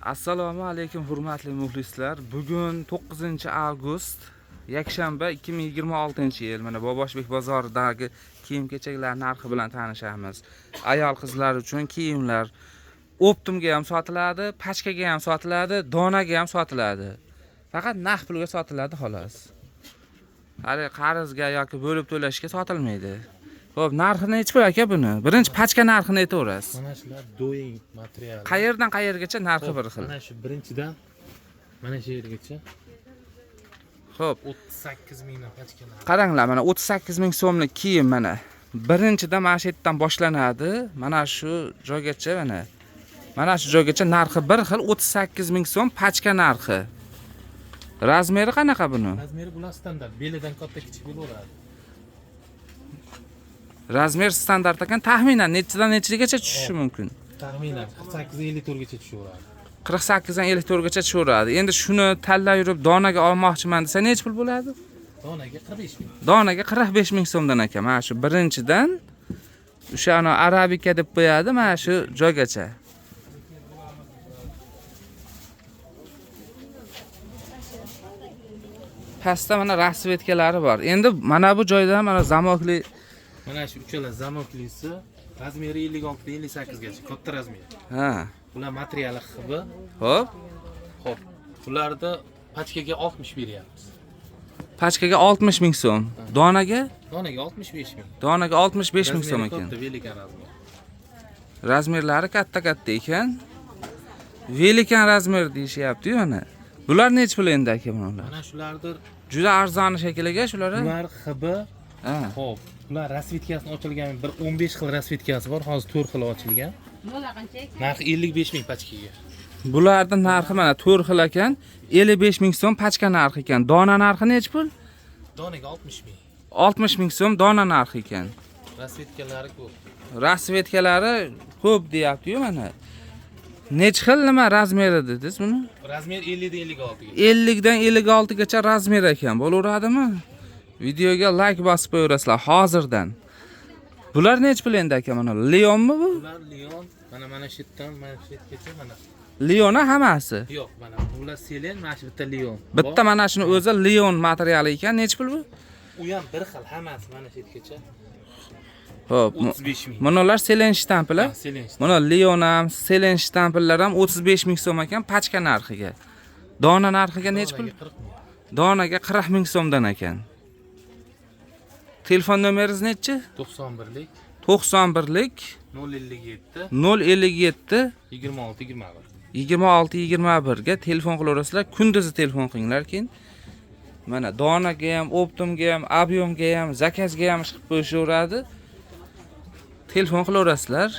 Assalomu alaykum hurmatli muxlislar. Bugun 9-avgust, yakshanba 2026-yil. Mana Boboshbek bozoridagi kiyim-kechaklar narxi bilan tanishamiz. Ayol qizlar uchun kiyimlar оптом ga ham sotiladi, pachkaga ham sotiladi, donaga ham sotiladi. Faqat naqd pulga sotiladi xolos. Hali qarzga yoki bo'lib to'lashga sotilmaydi. Xo'p, narxi nechi pul aka buni? Birinchi pachka narxini aytaverasiz. Mana shular doing materiali. Qayerdan qayergacha narxi Xo'p, bir xil? Mana shu birinchidan mana shu yergacha Xo'p, 38 mingdan pachka narxi. Qaranglar, mana 38 ming so'mlik kiyim mana. Birinchidan mana shu yerdan boshlanadi, mana shu joygacha mana. Mana shu joygacha narxi bir xil 38 ming so'm pachka narxi. Размер i qanaqa buni? Размер i bular standart, belidan katta kichik bo'laveradi. Размер standart ekan, taxminan nechidan nechagacha tushishi mumkin? Taxminan 48 54 gacha tushaveradi. 48 dan 54 gacha tushaveradi. Endi shuni tanlab yurib donaga olmoqchiman desa nechi pul bo'ladi? Donaga 45 ming. Donaga 45 ming so'mdan ekan. Mana shu birinchidan o'sha ana arabika deb qo'yadi, mana shu joygacha. Pastda mana расцветка lari bor. Endi mana bu joyda mana замок li. Mana shu uchala замок lisi размер i 56 dan 58 gacha, katta размер. Ha. Bular materiali XB. Xo'p, Xo'p, bularni pachkaga 60 beryapmiz. Pachkaga 60 ming so'm. Donaga? Donaga 65 ming. Donaga 65 ming so'm Размер i ekan. Katta великан размер. Размер lari katta-katta ekan. Великан размер deyishyapti-yu mana. Bular nechi pul endi aka bular? Mana shulardir. Juda arzon shekilli shular. Bular XB. Ha. Xo'p, bular расцветка sini ochilgan bir 15 xil расцветка si bor, hozir 4 xil ochilgan. Narxi 55 ming pachkaga. Bularning narxi mana 4 xil ekan, 55 ming so'm pachka narxi ekan. Dona narxi nechi pul? Donaga 60 ming. 60 ming so'm dona narxi ekan. Расцветка lari ko'p. Расцветка lari ko'p deyapti-yu mana. Nechi xil nima размер i dedingiz buni? Размер 50 dan 56 gacha. 50 dan 56 gacha размер ekan. Bo'laveradimi? Videoga like bosib qo'yaverasizlar hozirdan. Bular nechi pul endi aka mana? Leonmi bu? Bular Leon, mana mana shu yerdan mana shu yergacha mana. Leona hammasi. Yo'q, mana bular Selen, mana shu bitta Leon. Bitta mana shuni o'zi Leon materiali ekan. Nechi pul bu? U ham bir xil, hammasi mana shu yergacha. Xo'p, 35 ming. Bunalar Selen shtamplar. Ha, Selen. Buni Leon ham, Selen shtamplar ham 35 ming so'm ekan pachka narxiga. Dona narxiga nechi pul? Donaga 40 ming. Donaga 40 ming so'mdan ekan. Telefon nomeringiz nechi? 91lik 91lik 057 057 26 21. 26 21 ga telefon qilaverasizlar. Kunduzi telefon qilinglar keyin. Mana donaga ham, оптом ga ham, объём ga ham, заказ ga ham chiqib qo'yishaveradi. Telefon qilaverasizlar.